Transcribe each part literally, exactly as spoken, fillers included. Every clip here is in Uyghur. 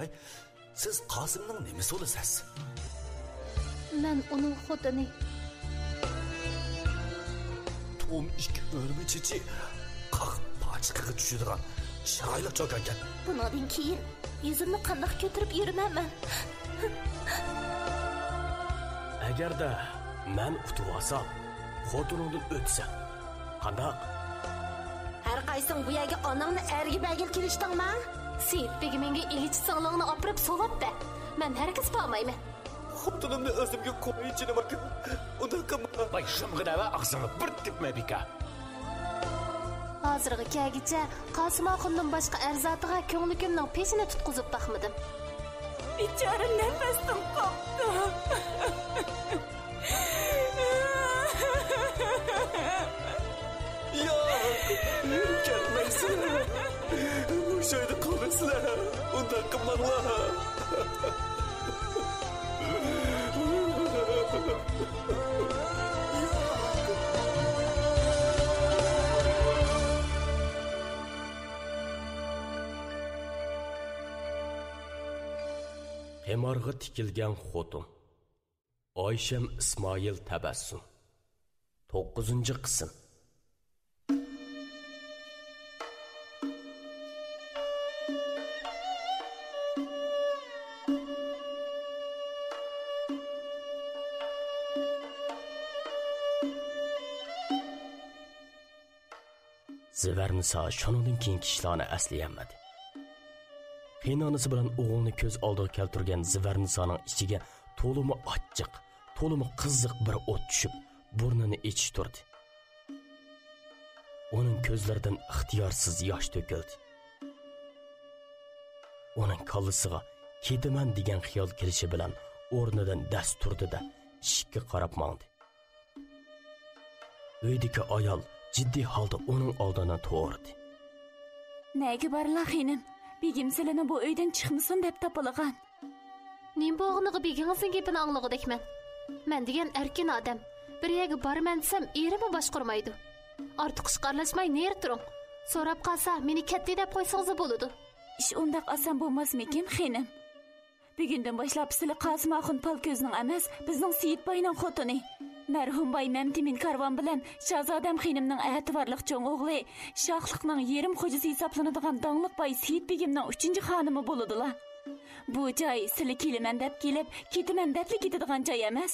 ھەي، سىز قاسىمنىڭ نېمىسى بولىسىز؟ مەن ئۇنىڭ خوتۇنى. تۇم ئىككى ئۆرمە چېچى قاق پاچىقىغا چۈشىدىغان چىرايلىق چوكانكەن. بۇنىڭدىن كېيىن يۈزۈمنى قانداق كۆتۈرۈپ يۈرىمەن مەن؟ ئەگەردە مەن ئۇتۇۋالسام، خوتۇنۇڭدىن ئۆتىسەن. قانداق؟ ھەر قايسىڭ بۇ يەرگە ئاناڭنى ئەرگە بەرگىلى كېلىشتىڭما؟ سېيىت بېگىمىڭگە ئىگىچى سىڭلىڭنى ئاپىرىپ سوۋاپ بەر. مەن ھەرگىز بارمايمەن. خوتۇنۇمنى ئۆزۈمگە قوي، جېنىم ئاكا. ئۇنداق قىلما. ۋاي، شۇمغىنە ۋە ئاغزىڭنى بىر تۈگمە، بىكار. ھازىرغا كەلگۈچە قاسىم ئاخۇننىڭ باشقا ئەر زاتىغا كۆڭلىكىمنىڭ پېشىنى تۇتقۇزۇپ باقمىدىم. بىچارە نەپەستىن قاپتۇ. ياق، كەتمەيسىلەر. مۇشۇ ئۆيدە قالىسىلەر. ئۇنداق قىلماڭلار. قىمارغا تىكىلگەن خوتۇن. ئايشەم ئىسمائىل تەبەسسۇم. توققۇزىنچى قىسىم. زىۋەرنىسا شۇنىڭدىن كېيىنكى ئىشلارنى ئەسلىيەلمىدى. قېينانىسى بىلەن ئوغلىنى كۆز ئالدىغا كەلتۈرگەن زىۋەرنىسانىڭ ئىچىگە تولىمۇ ئاچچىق، تولىمۇ قىزىق بىر ئوت چۈشۈپ، بۇرنىنى ئېچىشتۇردى. ئۇنىڭ كۆزلىرىدىن ئىختىيارسىز ياش تۆكۈلدى. ئۇنىڭ كاللىسىغا كېتىمەن دېگەن خىيال كېلىشى بىلەن ئورنىدىن دەس تۇردى-دە، ئىشىككە قاراپ ماڭدى. ئۆيدىكى ئايال جىددىي ھالدا ئۇنىڭ ئالدىنى تورىدى. نەگە بارلا، خېنىم؟ بېگىم سىلىنى بۇ ئۆيدىن چىقمىسۇن دەپ تاپىلىغان. نېمە بولغىنىغا بېگىڭىزنىڭ گېپىنى ئاڭلىغۇدەكمەن. مەن دېگەن ئەركىن ئادەم. بىر يەرگە بارىمەن دېسەم، ئېرىممۇ باشقۇرمايدۇ. ئارتۇق ئىشقا ئارىلاشماي نېرى تۇرۇڭ. سوراپ قالسا، مېنى كەتتى دەپ قويسىڭىزلا بولىدۇ. ئىش ئۇنداق ئاسان بولماسمىكىن، خېنىم؟ بۈگۈندىن باشلاپ سىلى قاسىم ئاخۇن پالكۆزنىڭ ئەمەس، بىزنىڭ سېيىت باينىڭ خوتۇنى. مەرھۇم باي مەمتىمىن كارۋان بىلەن شازادەم خېنىمنىڭ ئەتىۋارلىق چوڭ ئوغلى، شاھلىقنىڭ يېرىم خوجىسى ھېسابلىنىدىغان داڭلىق باي سېيىت بېگىمنىڭ ئۈچىنچى خانىمى بولىدىلا. بۇ جاي سىلى كېلىمەن دەپ كېلىپ، كېتىمەن دەپلا كېتىدىغان جاي ئەمەس.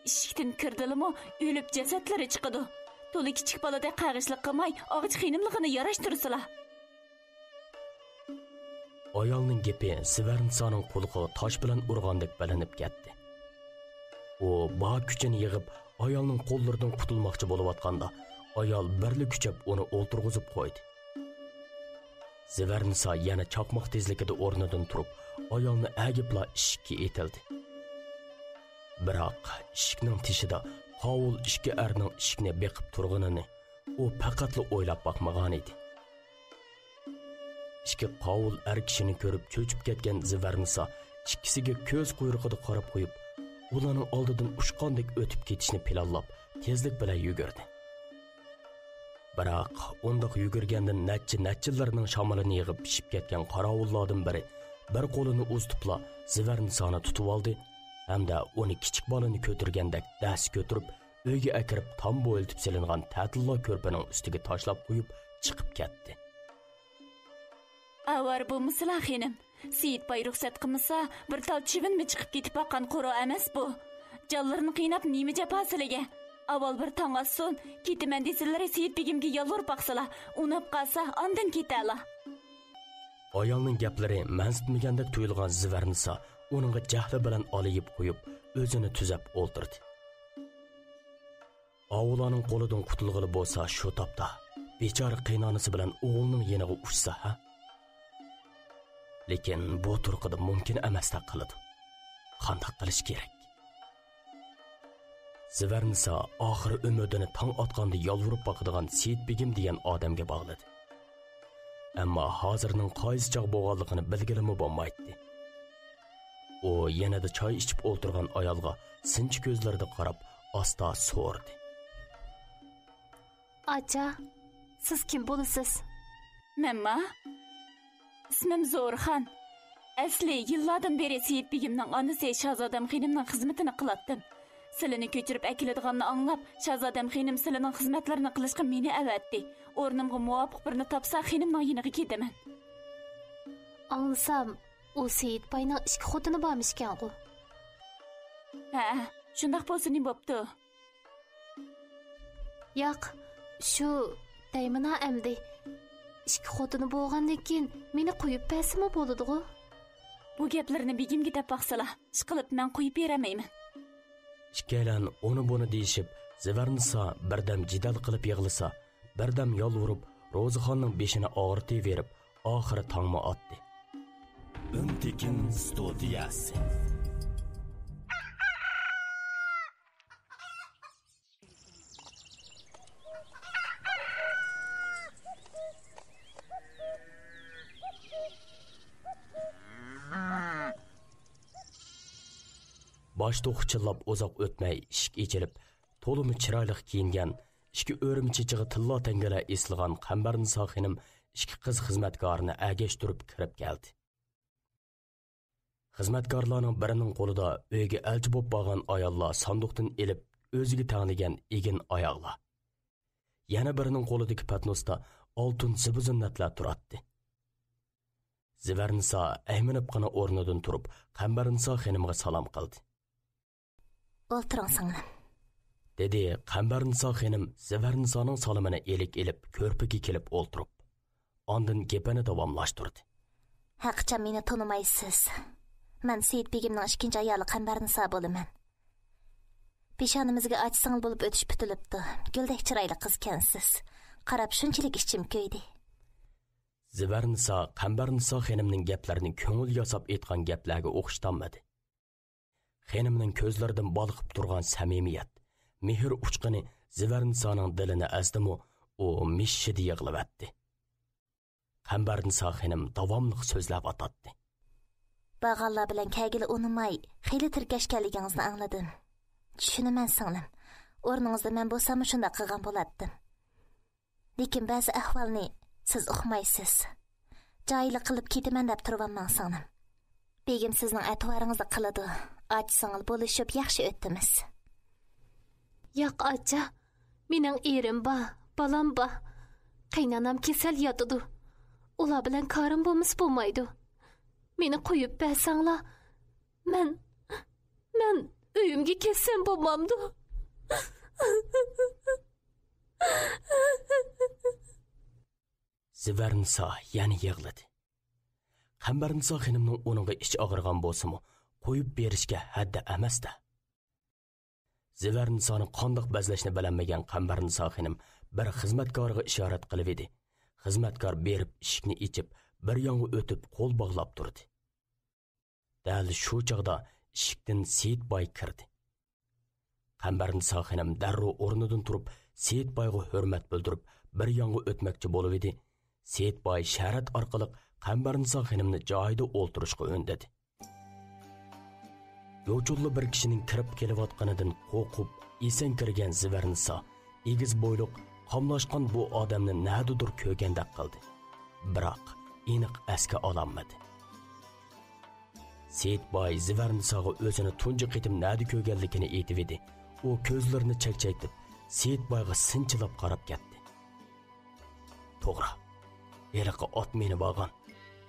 ئىشىكتىن كىردىلىمۇ ئۆلۈپ جەسەتلىرى چىقىدۇ. تولا كىچىك بالىدەك قەغىشلىق قىلماي، ئاغىچ خېنىملىقىنى ياراشتۇرسىلا. ئايالنىڭ گېپى زىۋەرنىسانىڭ قۇلىقىغا تاش بىلەن ئۇرغاندەك بىلىنىپ كەتتى. ئۇ بار كۈچىنى يىغىپ، ئايالنىڭ قوللىرىدىن قۇتۇلماقچى بولۇۋاتقاندا، ئايال بىرلا كۈچەپ ئۇنى ئولتۇرغۇزۇپ قويدى. زىۋەرنىسا يەنە چاقماق تېزلىكىدە ئورنىدىن تۇرۇپ، ئايالنى ئەگىپلا ئىشىككە ئېتىلدى. بىراق، ئىشىكنىڭ تېشىدا قاۋۇل ئىككى ئەرنىڭ ئىشىكنى بېقىپ تۇرغىنىنى ئۇ پەقەتلا ئويلاپ باقمىغانىدى. ئىككى قاۋۇل ئەر كىشىنى كۆرۈپ چۆچۈپ كەتكەن زىۋەرنىسا ئىككىسىگە كۆز قۇيرۇقىدا قاراپ قويۇپ، ئۇلارنىڭ ئالدىدىن ئۇچقاندەك ئۆتۈپ كېتىشنى پىلانلاپ، تېزلىك بىلەن يۈگۈردى. بىراق، ئۇنداق يۈگۈرگەندىن نەچچە نەچچىلەرنىڭ شامىلىنى يىغىپ پىشىپ كەتكەن قاراۋۇللاردىن بىرى بىر قولىنى ئۇزىتىپلا زىۋەرنىسانى تۇتۇۋالدى ھەمدە ئۇنى كىچىك بالىنى كۆتۈرگەندەك دەس كۆتۈرۈپ، ئۆيگە ئەكىرىپ تام بويىلىتىپ سېلىنغان تەتۈرلا كۆرپىنىڭ ئۈستىگە تاشلاپ قويۇپ چىقىپ كەتتى. ئاۋارە بولمىسىلا، خېنىم. سېيىت باي رۇخسەت قىلمىسا، بىر تال چىۋىنمۇ چىقىپ كېتىپ باققان قورۇ ئەمەس بۇ. جانلىرىنى قىيناپ نېمە جاپا سىلىگە؟ ئاۋۋال بىر تاڭ ئاتسۇن، كېتىمەن دېسىلىرى سېيىت بېگىمگە يالۋۇرۇپ باقسىلا، ئۇناپ قالسا، ئاندىن كېتەلا. ئايالنىڭ گەپلىرى مەنسىتمىگەندەك تۇيۇلغان زىۋەرنىسا ئۇنىڭغا جەھلى بىلەن ئالىيىپ قويۇپ، ئۆزىنى تۈزەپ ئولتۇردى. ئاۋۇلارنىڭ قولىدىن قۇتۇلغىلى بولسا شۇ تاپتا، بىچارە قېينانىسى بىلەن ئوغلىنىڭ يېنىغا ئۇچسا ھە؟ لېكىن بۇ تۇرقىدا مۇمكىن ئەمەستەك قىلىدۇ. قانداق قىلىش كېرەك؟ زىۋەرنىسا ئاخىرى ئۈمىدىنى تاڭ ئاتقاندا يالۋۇرۇپ باقىدىغان سېيىت بېگىم دېگەن ئادەمگە باغلىدى. ئەمما ھازىرنىڭ قايسى چاغ بولغانلىقىنى بىلگىلىمۇ بولمايتتى. ئۇ يېنىدا چاي ئىچىپ ئولتۇرغان ئايالغا سىنچى كۆزلىرىدە قاراپ، ئاستا سورىدى. ئاچا، سىز كىم بولىسىز؟ مەنما؟ ئىسمىم زورخان. ئەسلى يىللاردىن بېرى سېيىت بېگىمنىڭ ئانىسى شازادەم خېنىمنىڭ خىزمىتىنى قىلاتتىم. سىلىنى كۆچۈرۈپ ئەكېلىدىغاننى ئاڭلاپ، شازادەم خېنىم سىلىنىڭ خىزمەتلىرىنى قىلىشقا مېنى ئەۋەتتى. ئورنۇمغا مۇۋاپىق بىرنى تاپسا، خېنىمنىڭ يېنىغا كېتىمەن. ئاڭلىسام، ئۇ سېيىت باينىڭ ئىككى خوتۇنى بارمىشكەنغۇ؟ ھە، شۇنداق بولسا نېمە بوپتۇ؟ ياق، شۇ دەيمىنا ئەمدى. ئىككى خوتۇنى بولغاندىن كېيىن مېنى قويۇپ بەرسىمۇ بولىدىغۇ؟ بۇ گەپلىرىنى بېگىمگە دەپ باقسىلا، ئىشقىلىپ مەن قويۇپ بېرەلمەيمەن. ئىككىيلەن ئۇنى بۇنى دېيىشىپ، زىۋەرنىسا بىردەم جېدەل قىلىپ يىغلىسا، بىردەم يالۋۇرۇپ، روزىخاننىڭ بېشىنى ئاغرىتىۋېرىپ، ئاخىرى تاڭمۇ ئاتتى. ئۈنتېكىن ستۇدىيەسى. باش توخۇ چىللاپ ئۇزاق ئۆتمەي ئىشىك ئېچىلىپ، تولىمۇ چىرايلىق كىيىنگەن، ئىككى ئۆرۈم چېچىغا تىللا تەڭگىلەر ئېسىلغان قەمبەرنىسا خېنىم ئىككى قىز خىزمەتكارىنى ئەگەشتۈرۈپ كىرىپ كەلدى. خىزمەتكارلارنىڭ بىرىنىڭ قولىدا ئۆيگە ئەلچى بولۇپ بارغان ئاياللار ساندۇقتىن ئېلىپ ئۆزىگە تەڭلىگەن ئېگىن ئاياغلار، يەنە بىرىنىڭ قولىدىكى پەتنۇستا ئالتۇن زىبۇ زىننەتلەر تۇراتتى. زىۋەرنىسا ئەيمىنىپقىنا ئورنىدىن تۇرۇپ، قەمبەرنىسا خېنىمغا سالام قىلدى. ئولتۇرۇڭ، سىڭلىم. دېدى قەمبەرنىسا خېنىم زىۋەرنىسانىڭ سالىمىنى ئىلىك ئېلىپ، كۆرپىگە كېلىپ ئولتۇرۇپ. ئاندىن گېپىنى داۋاملاشتۇردى. ھەقىچان مېنى تونۇمايسىز. مەن سېيىت بېگىمنىڭ ئىككىنچى ئايالى قەمبەرنىسا بولىمەن. پېشانىمىزگە ئاچا سىڭىل بولۇپ ئۆتۈش پۈتۈلۈپتۇ. گۈلدەك چىرايلىق قىزكەنسىز. قاراپ شۇنچىلىك ئىچىم كۆيدى. زىۋەرنىسا قەمبەرنىسا خېنىمنىڭ گەپلىرىنى كۆڭۈل ياساپ ئېيتقان گەپلەرگە ئوخشىتالمىدى. خېنىمنىڭ كۆزلىرىدىن بالقىپ تۇرغان سەمىمىيەت، مېھىر ئۇچقۇنى زىۋەرنىسانىڭ دىلىنى ئەزدىمۇ، ئۇ مىششىدە يىغلىۋەتتى. قەمبەرنىسا خېنىم داۋاملىق سۆزلەۋاتاتتى. بارغانلار بىلەن كەلگىلى ئۇنىماي، خېلى تىركەشكەنلىكىڭىزنى ئاڭلىدىم. چۈشىنىمەن، سىڭلىم. ئورنىڭىزدا مەن بولساممۇ شۇنداق قىلغان بولاتتىم. لېكىن بەزى ئەھۋالنى سىز ئۇقمايسىز. جاھىللىق قىلىپ كېتىمەن دەپ تۇرۇۋالماڭ، سىڭلىم. بېگىم سىزنىڭ ئەتىۋارىڭىزنى قىلىدۇ. ئاچا سىڭىل بولۇشۇپ ياخشى ئۆتتىمىز. ياق، ئاچا. مېنىڭ ئېرىم بار، بالام بار. قېيىنئانام كېسەل ياتىدۇ. ئۇلار بىلەن كارىم بولمىسا بولمايدۇ. مېنى قويۇپ بەرسەڭلار، مەن، مەن ئۆيۈمگە كەتسەم بولمامدۇ؟ زىۋەرنىسا يەنە يىغلىدى. قەمبەرنىسا خېنىمنىڭ ئۇنىڭغا ئىچى ئاغرىغان بولسىمۇ، قويۇپ بېرىشكە ھەددى ئەمەس-دە. زىۋەرنىسانى قانداق بەزلەشنى بىلەلمىگەن قەمبەرنىسا خېنىم بىر خىزمەتكارىغا ئىشارەت قىلىۋىدى. خىزمەتكار بېرىپ ئىشىكنى ئېچىپ، بىر يانغا ئۆتۈپ قول باغلاپ تۇردى. دەل شۇ چاغدا ئىشىكتىن سېيىت باي كىردى. قەمبەرنىسا خېنىم دەررۇ ئورنىدىن تۇرۇپ، سېيىت بايغا ھۆرمەت بىلدۈرۈپ، بىر يانغا ئۆتمەكچى بولۇۋىدى. سېيىت باي شەرەت ئارقىلىق قەمبەرنىسا خېنىمنى جايىدا ئولتۇرۇشقا ئۈندىدى. يوچۇنلا بىر كىشىنىڭ كىرىپ كېلىۋاتقىنىدىن قورقۇپ، ئېسەن كىرگەن زىۋەرنىسا ئېگىز بويلۇق، قاملاشقان بۇ ئادەمنى نەدىدۇر كۆرگەندەك قىلدى. بىراق، ئېنىق ئەسكە ئالالمىدى. سېيىت باي زىۋەرنىساغا ئۆزىنى تۇنجى قېتىم نەدە كۆرگەنلىكىنى ئېيتىۋىدى. ئۇ كۆزلىرىنى چەكچەيتىپ، سېيىت بايغا سىنچىلاپ قاراپ كەتتى. توغرا، ھېلىقى ئات مىنىۋالغان،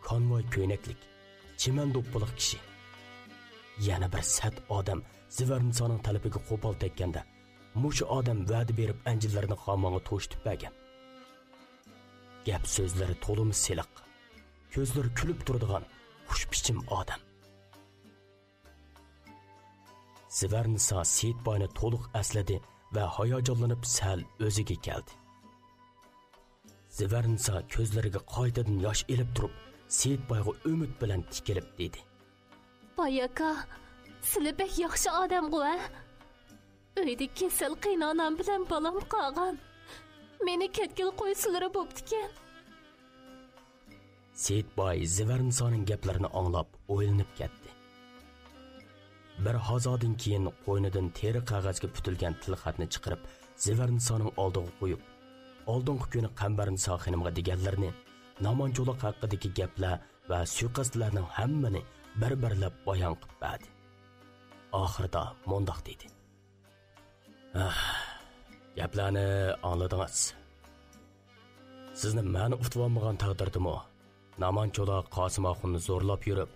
كانۋاي كۆينەكلىك، چىمەن دوپپىلىق كىشى. يەنە بىر سەت ئادەم زىۋەرنىسانىڭ تەلىپىگە قوپال تەگكەندە، مۇشۇ ئادەم ۋەدە بېرىپ ئەنجۈملىرىنى خامانغا توشۇتۇپ بەرگەن. گەپ سۆزلىرى تولىمۇ سىلىق، كۆزلىرى كۈلۈپ تۇرىدىغان خۇشبىچىم ئادەم. زىۋەرنىسا سېيىت باينى تولۇق ئەسلىدى ۋە ھاياجانلىنىپ سەل ئۆزىگە كەلدى. زىۋەرنىسا كۆزلىرىگە قايتىدىن ياش ئېلىپ تۇرۇپ، سېيىت بايغا ئۈمىد بىلەن تىكىلىپ دېدى. باي ئاكا، سىلى بەك ياخشى ئادەمغۇ، ھە؟ ئۆيدە كېسەل قېيىنئانام بىلەن بالام قالغان. مېنى كەتكىلى قويسىلىرى بوپتىكەن. سېيىت باي زىۋەرنىسانىڭ گەپلىرىنى ئاڭلاپ ئويلىنىپ كەتتى. بىر ھازادىن كېيىن قوينىدىن تېرە قەغەزگە پۈتۈلگەن تىلخەتنى چىقىرىپ، زىۋەرنىسانىڭ ئالدىغا قويۇپ، ئالدىنقى كۈنى قەمبەرنىسا خېنىمغا دېگەنلىرىنى، نامان چولاق ھەققىدىكى گەپلەر ۋە سۇيىقەستلەرنىڭ ھەممىنى بىر-بىرلەپ بايان قىلىپ بەردى. ئاخىرىدا مۇنداق دېدى: «ھە، گەپلەرنى ئاڭلىدىڭىز. سىزنى مەن ئۇتۇۋالمىغان تەقدىردىمۇ، نامان چولاق قاسىم ئاخۇننى زورلاپ يۈرۈپ،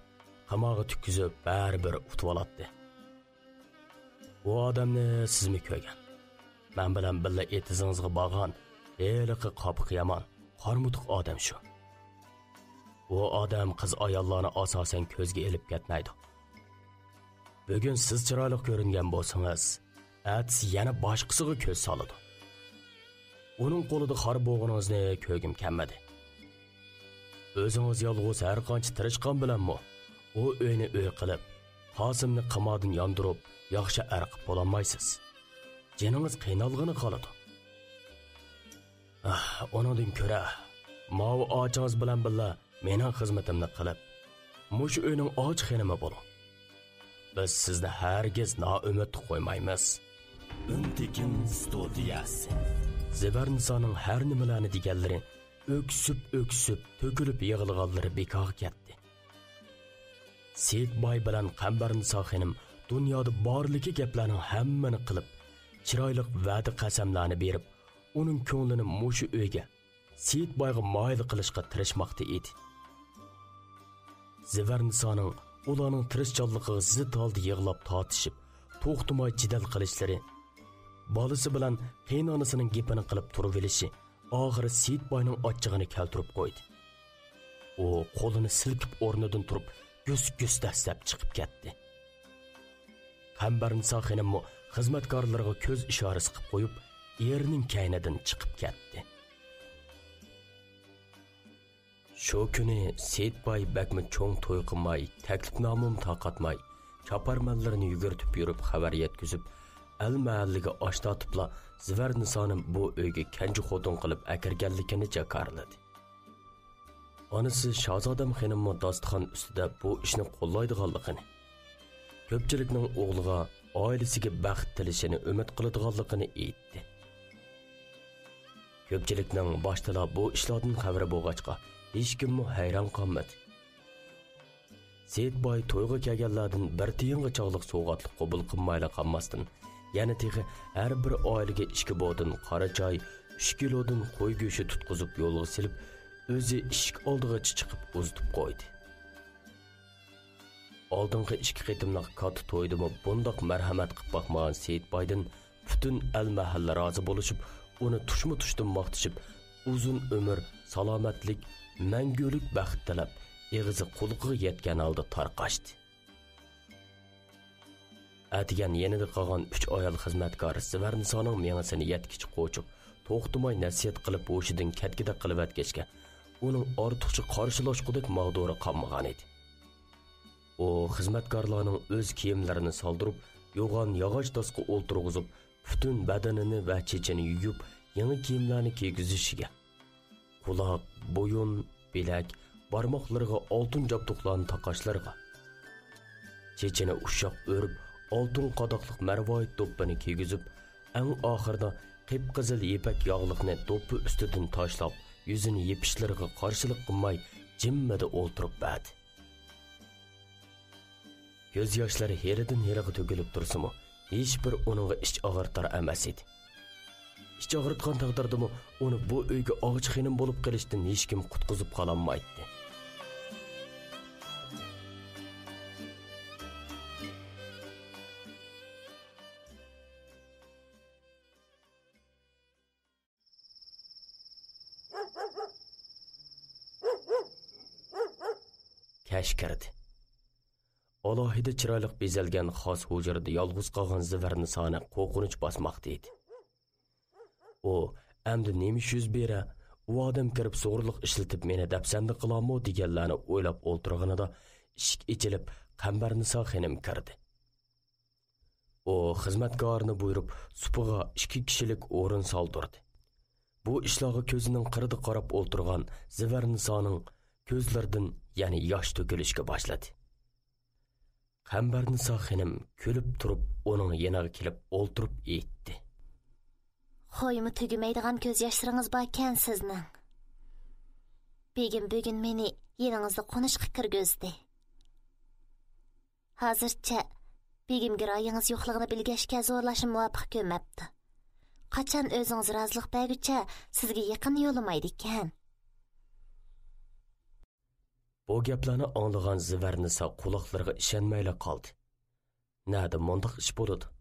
قاماغا تۈگكۈزۈپ، بەرىبىر ئۇتۇۋالاتتى. ئۇ ئادەمنى سىزمۇ كۆرگەن. مەن بىلەن بىللە ئېتىزىڭىزغا بارغان ھېلىقى قاپىقى يامان، قارىمۇتۇق ئادەم شۇ. ئۇ ئادەم قىز-ئاياللارنى ئاساسەن كۆزگە ئېلىپ كەتمەيدۇ. بۈگۈن سىز چىرايلىق كۆرۈنگەن بولسىڭىز، ئەتىسى يەنە باشقىسىغا كۆز سالىدۇ. ئۇنىڭ قولىدا خار بولغىنىڭىزنى كۆرگۈم كەلمىدى. ئۆزىڭىز يالغۇز ھەر قانچە تىرىشقان بىلەنمۇ، ئۇ ئۆينى ئۆي قىلىپ، قاسىمنى قىمادىن ياندۇرۇپ، ياخشى ئەر قىلىپ بولالمايسىز. جېنىڭىز قىينالغىنى قالىدۇ. ئاھ، ئۇنىڭدىن كۆرە، ماۋۇ ئاچىڭىز بىلەن بىللە مېنىڭ خىزمىتىمنى قىلىپ، مۇشۇ ئۆينىڭ ئاچا خېنىمى بولۇڭ. بىز سىزنى ھەرگىز نائۈمىدتە قويمايمىز.» ئۈنتېكىن ستۇدىيەسى. زىۋەرنىسانىڭ ھەر نېمىلەرنى دېگەنلىرى، ئۆكسۈپ-ئۆكسۈپ، تۆكۈلۈپ يىغلىغانلىرى بىكارغا كەتتى. سېيىتباي بىلەن قەمبەرنىسا خېنىم دۇنيادا بارلىكى گەپلەرنىڭ ھەممىنى قىلىپ، چىرايلىق ۋەدە-قەسەملەرنى بېرىپ، ئۇنىڭ كۆڭلىنى مۇشۇ ئۆيگە، سېيىتبايغا مايىل قىلىشقا تىرىشماقتا ئىدى. زىۋەرنىسانىڭ ئۇلارنىڭ تىرىشچانلىقىغا زىت ھالدا يىغلاپ تارتىشىپ، توختىماي جېدەل قىلىشلىرى، بالىسى بىلەن قېيىنئانىسىنىڭ گېپىنى قىلىپ تۇرۇۋېلىشى ئاخىرى سېيىتباينىڭ ئاچچىقىنى كەلتۈرۈپ قويدى. ئۇ قولىنى سىلكىپ ئورنىدىن تۇرۇپ، گۈس-گۈس دەسسەپ چىقىپ كەتتى. قەمبەرنىسا خېنىممۇ خىزمەتكارلىرىغا كۆز ئىشارىسى قىپ قويۇپ، ئېرىنىڭ كەينىدىن چىقىپ كەتتى. شۇ كۈنى سېيىتباي بەكمۇ چوڭ توي قىلماي، تەكلىپنامىمۇ تارقاتماي، چاپارمەنلىرىنى يۈگۈرتۈپ يۈرۈپ خەۋەر يەتكۈزۈپ، ئەل-مەھەللىگە ئاش تارتىپلا زىۋەرنىسانى بۇ ئۆيگە كەنجى خوتۇن قىلىپ ئەكىرگەنلىكىنى جاكارلىدى. ئانىسى شازادەم خېنىممۇ داستىخان ئۈستىدە بۇ ئىشنى قوللايدىغانلىقىنى، كۆپچىلىكنىڭ ئوغلىغا، ئائىلىسىگە بەخت تىلىشىنى ئۈمىد قىلىدىغانلىقىنى ئېيتتى. كۆپچىلىكنىڭ باشتىلا بۇ ئىشلاردىن خەۋىرى بولغاچقا، ھېچكىممۇ ھەيران قالمىدى. سېيىتباي تويغا كەلگەنلەردىن بىر تىيىنغا چاغلىق سوۋغاتلىق قوبۇل قىلمايلا قالماستىن، يەنە تېخى ھەر بىر ئائىلىگە ئىككى بودۇن قارا چاي، ئۈچ كىلودىن قوي گۆشى تۇتقۇزۇپ يولغا سېلىپ، ئۆزى ئىشىك ئالدىغىچە چىقىپ ئۇزىتىپ قويدى. ئالدىنقى ئىككى قېتىملىق كاتتا تويدىمۇ بۇنداق مەرھەمەت قىپ باقمىغان سېيىتبايدىن پۈتۈن ئەل-مەھەللە رازى بولۇشۇپ، ئۇنى تۇشمۇ-تۇشتىن ماختىشىپ، ئۇزۇن ئۆمۈر، سالامەتلىك، مەڭگۈلۈك بەخت تىلەپ، ئېغىزى قۇلىقىغا يەتكەن ھالدا تارقاشتى. ئەتىگەن يېنىدا قالغان ئۈچ ئايال خىزمەتكار زىۋەرنىسانىڭ مېڭىسىنى يەتكىچە قوچۇپ، توختىماي نەسىھەت قىلىپ ھوشىدىن كەتكۈدەك قىلىۋەتكەچكە، ئۇنىڭ ئارتۇقچە قارشىلاشقۇدەك ماغدۇرى قالمىغانىدى. ئۇ خىزمەتكارلارنىڭ ئۆز كىيىملىرىنى سالدۇرۇپ، يوغان ياغاچ داسقا ئولتۇرغۇزۇپ، پۈتۈن بەدىنىنى ۋە چېچىنى يۇيۇپ، يېڭى كىيىملەرنى كىيگۈزۈشىگە، قۇلاق، بويۇن، بىلەك، بارماقلىرىغا ئالتۇن جابدۇقلارنى تاقاشلىرىغا، چېچىنى ئۇششاق ئۆرۈپ، ئالتۇن قاداقلىق مەرۋايىت دوپپىنى كىيگۈزۈپ، ئەڭ ئاخىرىدا قىپقىزىل يىپەك ياغلىقنى دوپپا ئۈستىدىن تاشلاپ، يۈزىنى يېپىشلىرىغا قارشىلىق قىلماي، جىممىدە ئولتۇرۇپ بەردى. كۆز ياشلىرى ھېلىدىن ھېلىغا تۆكۈلۈپ تۇرسىمۇ، ھېچبىرى ئۇنىڭغا ئىچ ئاغرىتار ئەمەس ئىدى. ئىچ ئاغرىتقان تەقدىردىمۇ ئۇنى بۇ ئۆيگە ئاغىچ خېنىم بولۇپ قېلىشتىن ھېچكىم قۇتقۇزۇپ قالالمايتتى. كەچ كىردى. ئالاھىدە چىرايلىق بېزەلگەن خاس ھۇجرىدا يالغۇز قالغان زىۋەرنىسانى قورقۇنچ باسماقتا ئىدى. ئۇ ئەمدى نېمە ئىش يۈز بېرە، ئۇ ئادەم كىرىپ زورلۇق ئىشلىتىپ مېنى دەپسەندە قىلارمۇ دېگەنلەرنى ئويلاپ ئولتۇرغىنىدا، ئىشىك ئېچىلىپ، قەمبەرنىسا خېنىم كىردى. ئۇ خىزمەتكارىنى بۇيرۇپ، سۇپىغا ئىككى كىشىلىك ئورۇن سالدۇردى. بۇ ئىشلارغا كۆزىنىڭ قىرىدا قاراپ ئولتۇرغان زىۋەرنىسانىڭ كۆزلىرىدىن يەنە ياش تۆكۈلۈشكە باشلىدى. قەمبەرنىسا خېنىم كۈلۈپ تۇرۇپ ئۇنىڭ يېنىغا كېلىپ ئولتۇرۇپ ئېيتتى. خويمۇ تۈگىمەيدىغان كۆز ياشلىرىڭىز باركەن سىزنىڭ. بېگىم بۈگۈن مېنى يېنىڭىزدا قونۇشقا كىرگۈزدى. ھازىرچە بېگىمگە رايىڭىز يوقلۇقىنى بىلگەچكە زورلاشنى مۇۋاپىق كۆرمەپتۇ. قاچان ئۆزىڭىز رازىلىق بەرگۈچە سىزگە يېقىن يولىمايدىكەن. بۇ گەپلەرنى ئاڭلىغان زىۋەرنىسا قۇلاقلىرىغا ئىشەنمەيلا قالدى. نەدە مۇنداق ئىش بولىدۇ؟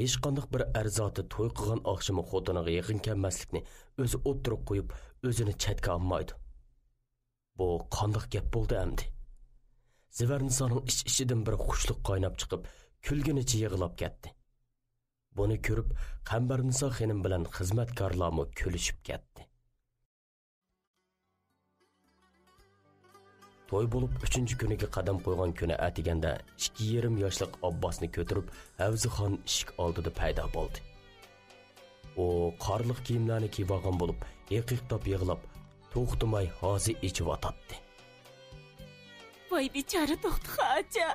ھېچقانداق بىر ئەر زاتى توي قىلغان ئاخشىمى خوتۇنىغا يېقىن كەلمەسلىكنى ئۆزى ئوتتۇرىغا قويۇپ، ئۆزىنى چەتكە ئالمايدۇ. بۇ قانداق گەپ بولدى ئەمدى؟ زىۋەرنىسانىڭ ئىچ-ئىچىدىن بىر خۇشلۇق قايناپ چىقىپ، كۈلگىنىچە يىغلاپ كەتتى. بۇنى كۆرۈپ، قەمبەرنىسا خېنىم بىلەن خىزمەتكارلارمۇ كۈلۈشۈپ كەتتى. توي بولۇپ ئۈچىنچى كۈنىگە قەدەم قويغان كۈنى ئەتىگەندە ئىككى يېرىم ياشلىق ئابباسنى كۆتۈرۈپ، ھەۋزىخان ئىشىك ئالدىدا پەيدا بولدى. ئۇ قارلىق كىيىملەرنى كىيىۋالغان بولۇپ، ھىقىقلاپ يىغلاپ، توختىماي ھازا ئېچىۋاتاتتى. ۋاي بىچارە توختىخان ئاچا!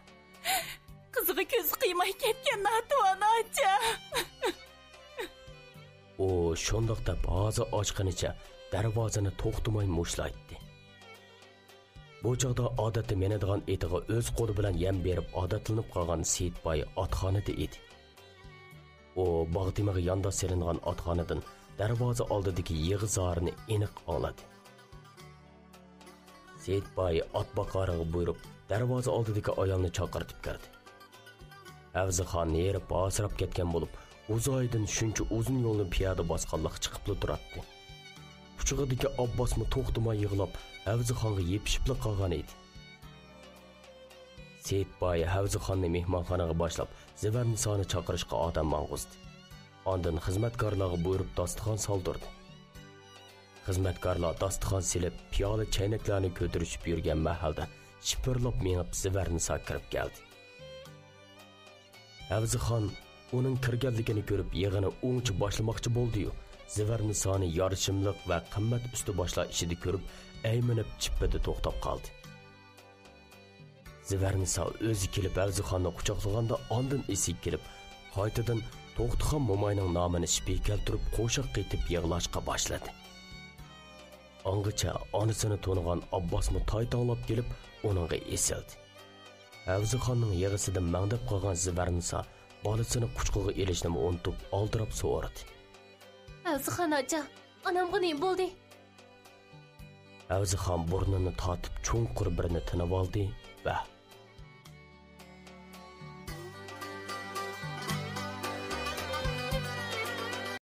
قىزىغا كۆز قىيماي كەتكەن ناتىۋان ئاچا! ئۇ شۇنداق دەپ ھازا ئاچقىنىچە دەرۋازىنى توختىماي مۇشتلايتتى. بۇ چاغدا ئادەتتە مىنىدىغان ئېتىغا ئۆز قولى بىلەن يەم بېرىپ ئادەتلىنىپ قالغان سېيىتباي ئاتخانىدا ئىدى. ئۇ باغ تېمىغا يانداش سېلىنغان ئاتخانىدىن دەرۋازا ئالدىدىكى يىغا زارىنى ئېنىق ئاڭلىدى. سېيىتباي ئات باقارىغا بۇيرۇپ، دەرۋازا ئالدىدىكى ئايالنى چاقىرتىپ كىردى. ھەۋزىخان ھېرىپ ھاسىراپ كەتكەن بولۇپ، ئۇزايدىن شۇنچە ئۇزۇن يولنى پىيادە باسقانلىققا چىقىپلا تۇراتتى. قۇچىقىدىكى ئابباسمۇ توختىماي يىغلاپ، ھەۋزىخانغا يېپىشىپلا قالغان ئىدى. سېيىتباي ھەۋزىخاننى مېھمانخانىغا باشلاپ، زىۋەرنىسانى چاقىرىشقا ئادەم ماڭغۇزدى. ئاندىن خىزمەتكارلارغا بۇيرۇپ، داستىخان سالدۇردى. خىزمەتكارلار داستىخان سېلىپ، پىيالە چەينەكلەرنى كۆتۈرۈشۈپ يۈرگەن مەھەلدە شىپىرلاپ مېڭىپ، زىۋەرنىسا كىرىپ كەلدى. ھەۋزىخان ئۇنىڭ كىرگەنلىكىنى كۆرۈپ، يىغىنى ئوڭچە باشلىماقچى بولدى-يۇ، زىۋەرنىسانى يارىشىملىق ۋە قىممەت ئۈستى باشلار ئىچىدە كۆرۈپ، ئەيمىنىپ چىپپىدە توختاپ قالدى. زىۋەرنىسا ئۆزى كېلىپ ھەۋزىخاننى قۇچاقلىغاندا، ئاندىن ئېسىگە كېلىپ، قايتىدىن توختىخان موماينىڭ نامىنى شىپى كەلتۈرۈپ، قوشاق قېتىپ يىغلاشقا باشلىدى. ئاڭغىچە ئانىسىنى تونۇغان ئابباسمۇ تايتاڭلاپ كېلىپ، ئۇنىڭغا ئېسىلدى. ھەۋزىخاننىڭ يىغىسىدىن مەڭدەپ قالغان زىۋەرنىسا بالىسىنى قۇچىقىغا ئېلىشنىمۇ ئۇنتۇپ، ئالدىراپ سورىدى. ھەۋزىخان ئاچا، ئانامغا نېمە بولدى؟ ھەۋزىخان بۇرنىنى تارتىپ، چوڭقۇر بىرنى تىنىۋالدى ۋە